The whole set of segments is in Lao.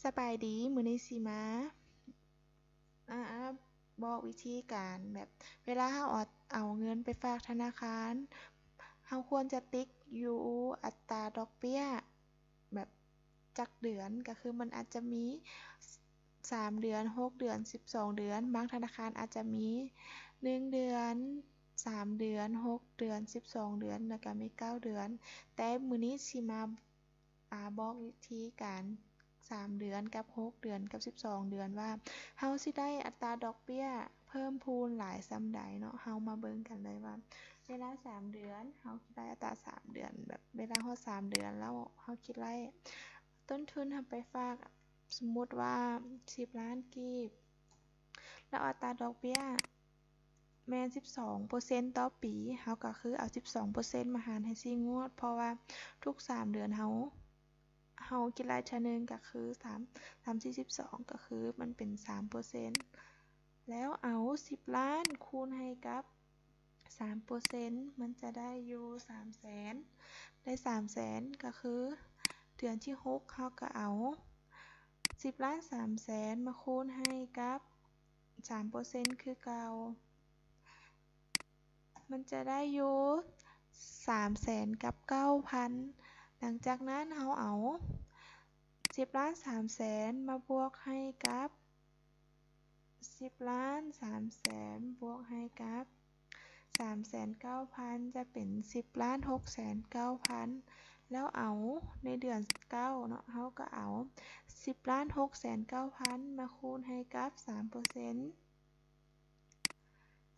ສະບາຍດີ, ມື້ນີ້ຊິມາ ອາ ອາ ບອກວິທີການແບບ ເວລາເຮົາເອົາ ເອົາເງິນໄປຝາກທະນາຄານ ເຮົາຄວນຈະຕິກຢູ່ອັດຕາດອກເບ້ຍແບບຈັກເດືອນ, ກໍຄືມັນອາດຈະມີສາມເດືອນ, ຫົກເດືອນ, ສິບສອງເດືອນ, ບາງທະນາຄານອາດຈະມີໜຶ່ງເດືອນ, ສາມເດືອນ, ຫົກເດືອນ, ສິບສອງເດືອນ ແລ້ວກໍມີເກົ້າເດືອນ. ແຕ່ມື້ນີ້ຊິມາ ອາ ບອກວິທີການສາມເດືອນກັບຫົກເດືອນກັບສິບສອງເດືອນວ່າ ເຮົາຊິໄດ້ອັດຕາດອກເບ້ຍເພີ່ມພູນຫຼາຍສ່ຳໃດເນາະ. ເຮົາມາເບິ່ງກັນເລີຍວ່າ ເວລາສາມເດືອນ ເຮົາຄິດໄດ້ອັດຕາສາມເດືອນ ແບບເວລາຮອດສາມເດືອນແລ້ວ ເຮົາຄິດໄດ້ຕົ້ນທຶນເຮົາໄປຝາກ ສົມມຸດວ່າສິບລ້ານກີບ ແລ້ວອັດຕາດອກເບ້ຍແມ່ນສິບສອງເປີເຊັນຕໍ່ປີ, ເຮົາກໍຄືເອົາສິບສອງເປີເຊັນມາຫານໃຫ້ສີ່ງວດ ເພາະວ່າທຸກສາມເດືອນເຮົາ ເຮົາຄິດໄລ່ເທື່ອໜຶ່ງກໍຄືສາມ ສາມສີ່ສິບສອງ ກໍຄືມັນເປັນສາມເປີເຊັນ ແລ້ວເອົາສິບລ້ານຄູນໃຫ້ກັບ ສາມເປີເຊັນ ມັນຈະໄດ້ຢູ່ສາມແສນ ໄດ້ສາມແສນ ກໍຄືເດືອນທີຫົກ ເຮົາກໍເອົາສິບລ້ານສາມແສນມາຄູນໃຫ້ກັບສາມເປີເຊັນຄືເກົ່າ ມັນຈະໄດ້ຢູ່ສາມແສນກັບເກົ້າພັນ. ຫຼັງຈາກນັ້ນເຮົາເອົາສິບລ້ານສາມແສນມາບວກໃຫ້ກັບ ສິບລ້ານສາມແສນບວກໃຫ້ກັບສາມແສນເກົ້າພັນ ຈະເປັນສິບລ້ານຫົກແສນເກົ້າພັນ ແລ້ວເອົາໃນເດືອນເກົ້າເນາະ ເຮົາກໍເອົາສິບລ້ານຫົກແສນເກົ້າພັນມາຄູນໃຫ້ກັບສາມເປີເຊັນ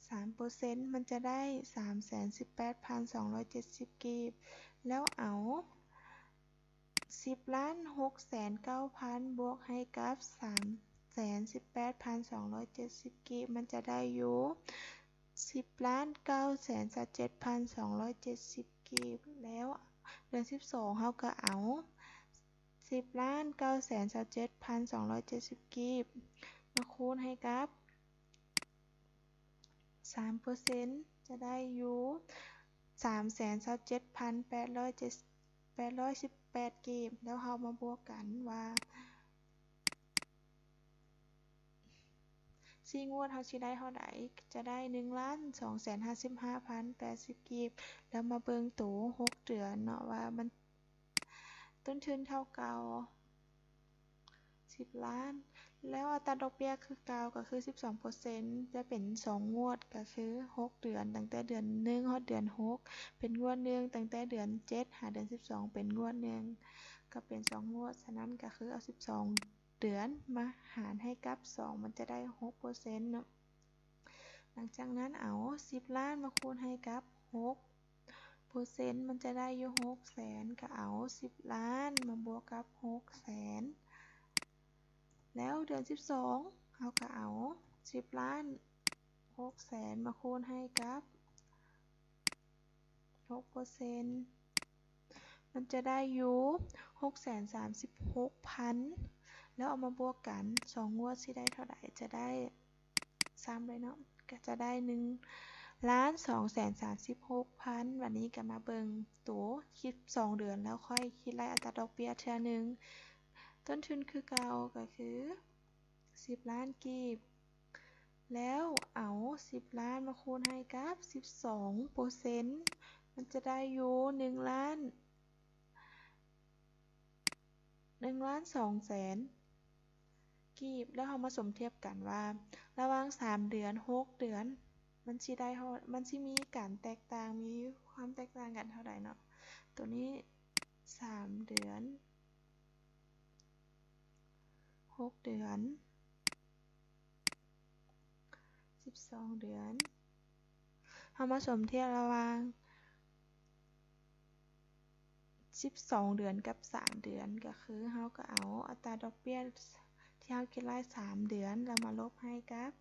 ສາມເປີເຊັນ ມັນຈະໄດ້ສາມແສນສິບແປດພັນສອງຮ້ອຍເຈັດສິບກີບ ແລ້ວເອົາ ສິບລ້ານຫົກແສນເກົ້າພັນບວກໃຫ້ກັບສາມແສນສິບແປດພັນສອງຮ້ອຍເຈັດສິບກີບ ມັນຈະໄດ້ຢູ່ສິບລ້ານເກົ້າແສນຊາວເຈັດພັນສອງຮ້ອຍເຈັດສິບກີບ ແລ້ວເດືອນສິບສອງເຮົາກໍເອົາສິບລ້ານເກົ້າແສນຊາວເຈັດພັນສອງຮ້ອຍເຈັດສິບກີບມາຄູນໃຫ້ກັບ ສາມເປີເຊັນ ຈະໄດ້ຢູ່ສາມແສນຊາວເຈັດພັນແປດຮ້ອຍເຈັດ ແປດຮ້ອຍສິບແປດກີບ ແລ້ວເຮົາມາບວກກັນວ່າສີ່ງວດເຮົາຊິໄດ້ເທົ່າໃດ ຈະໄດ້ໜຶ່ງລ້ານສອງແສນຫ້າສິບຫ້າພັນແປດສິບກີບ ແລ້ວມາເບິ່ງໂຕຫົກເດືອນເນາະ ວ່າມັນ ຕົ້ນທຶນເທົ່າເກົ່າສິບລ້ານ ແລ້ວອັດຕາດອກເບ້ຍຄືເກົ່າ ກໍຄືສິບສອງເປີເຊັນ ຈະເປັນສອງງວດ ກໍຄືຫົກເດືອນ ຕັ້ງແຕ່ເດືອນໜຶ່ງຮອດເດືອນຫົກ ເປັນງວດໜຶ່ງ ຕັ້ງແຕ່ເດືອນເຈັດຫາເດືອນສິບສອງ ເປັນງວດໜຶ່ງ ກໍເປັນສອງງວດ. ສະນັ້ນກໍຄືເອົາສິບສອງເດືອນມາຫານໃຫ້ກັບສອງ ມັນຈະໄດ້ຫົກເປີເຊັນເນາະ. ຫຼັງຈາກນັ້ນເອົາສິບລ້ານມາຄູນໃຫ້ກັບຫົກເປີເຊັນ ມັນຈະໄດ້ຢູ່ຫົກແສນ ກໍເອົາສິບລ້ານມາບວກກັບຫົກແສນ ແລ້ວເດືອນສິບສອງ ເຮົາກໍເອົາສິບລ້ານຫົກແສນມາຄູນໃຫ້ກັບຫົກເປີເຊັນ ມັນຈະໄດ້ຢູ່ຫົກແສນສາມສິບຫົກພັນ ແລ້ວເອົາມາບວກກັນ ສອງງວດຊິໄດ້ເທົ່າໃດ ຈະໄດ້ ຊ້ຳເລີຍເນາະ ກໍຈະໄດ້ໜຶ່ງລ້ານສອງແສນສາມສິບຫົກພັນ. ບັດນີ້ກໍມາເບິ່ງໂຕຄິດສອງເດືອນ ແລ້ວຄ່ອຍຄິດໄລ່ອັດຕາດອກເບ້ຍເທື່ອໜຶ່ງ. ຕົ້ນທຶນຄືເກົ່າ ກໍຄືສິບລ້ານກີບ ແລ້ວເອົາສິບລ້ານມາຄູນໃຫ້ກັບສິບສອງເປີເຊັນ ມັນຈະໄດ້ຢູ່ໜຶ່ງລ້ານ ໜຶ່ງລ້ານສອງແສນກີບ ແລ້ວເຮົາມາສົມທຽບກັນວ່າ ລະຫວ່າງສາມເດືອນ ຫົກເດືອນ ມັນຊິໄດ້ເທົ່າ ມັນຊິມີການແຕກຕ່າງ ມີຄວາມແຕກຕ່າງກັນເທົ່າໃດເນາະ. ໂຕນີ້ສາມເດືອນ ຫົກເດືອນ ສິບສອງເດືອນ ເຮົາມາສົມທຽບລະຫວ່າງສິບສອງເດືອນກັບສາມເດືອນ ກໍຄືເຮົາກໍເອົາອັດຕາດອກເບ້ຍທີ່ເຮົາຄິດໄລ່ສາມເດືອນ ແລ້ວມາລົບໃຫ້ກັບ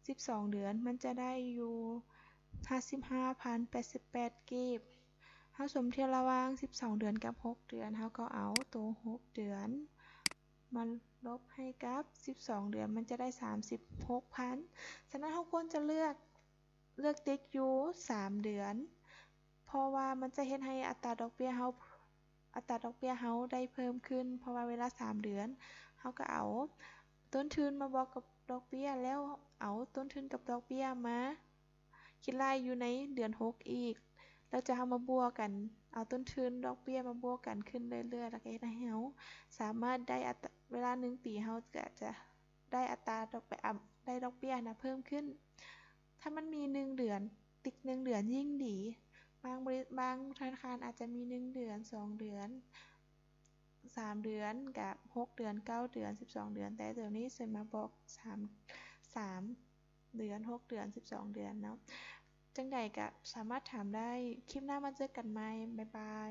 ສິບສອງເດືອນ ມັນຈະໄດ້ຢູ່ຫ້າສິບຫ້າພັນແປດສິບແປດກີບ. ເຮົາສົມທຽບລະຫວ່າງສິບສອງເດືອນກັບຫົກເດືອນ ເຮົາກໍເອົາໂຕຫົກເດືອນ ມາລົບໃຫ້ກັບສິບສອງເດືອນ ມັນຈະໄດ້ສາມສິບຫົກພັນ. ສະນັ້ນ ເຮົາຄວນຈະເລືອກ ເລືອກຕິກຢູ່ສາມເດືອນ ເພາະວ່າມັນຈະເຮັດໃຫ້ອັດຕາດອກເບ້ຍເຮົາ ອັດຕາດອກເບ້ຍເຮົາໄດ້ເພີ່ມຂຶ້ນ ເພາະວ່າເວລາສາມເດືອນ ເຮົາກໍເອົາຕົ້ນທຶນມາບວກກັບດອກເບ້ຍ ແລ້ວເອົາຕົ້ນທຶນກັບດອກເບ້ຍມາຄິດໄລ່ຢູ່ໃນເດືອນຫົກອີກ ແລ້ວຈະເຮົາມາບວກກັນ ເອົາຕົ້ນທຶນດອກເບ້ຍມາບວກກັນຂຶ້ນເລື້ອຍໆ ແລ້ວກໍເຮັດໃຫ້ເຮົາສາມາດໄດ້ອັດຕາ ເວລາໜຶ່ງປີເຮົາກໍຈະໄດ້ອັດຕາດອກເບ້ຍ ອາ ໄດ້ດອກເບ້ຍນະເພີ່ມຂຶ້ນ. ຖ້າມັນມີໜຶ່ງເດືອນ ຕິດໜຶ່ງເດືອນຍິ່ງດີ. ບາງບໍລິ ບາງທະນາຄານອາດຈະມີໜຶ່ງເດືອນ ສອງເດືອນ ສາມເດືອນ ກັບຫົກເດືອນ ເກົ້າເດືອນ ສິບສອງເດືອນ ແຕ່ດຽວນີ້ເຊິ່ນມາບອກສາມ ສາມເດືອນ ຫົກເດືອນ ສິບສອງເດືອນເນາະ. ຈັ່ງໃດກໍສາມາດຖາມໄດ້. ຄລິບໜ້າມາເຈີກັນໃໝ່. ບາຍບາຍ.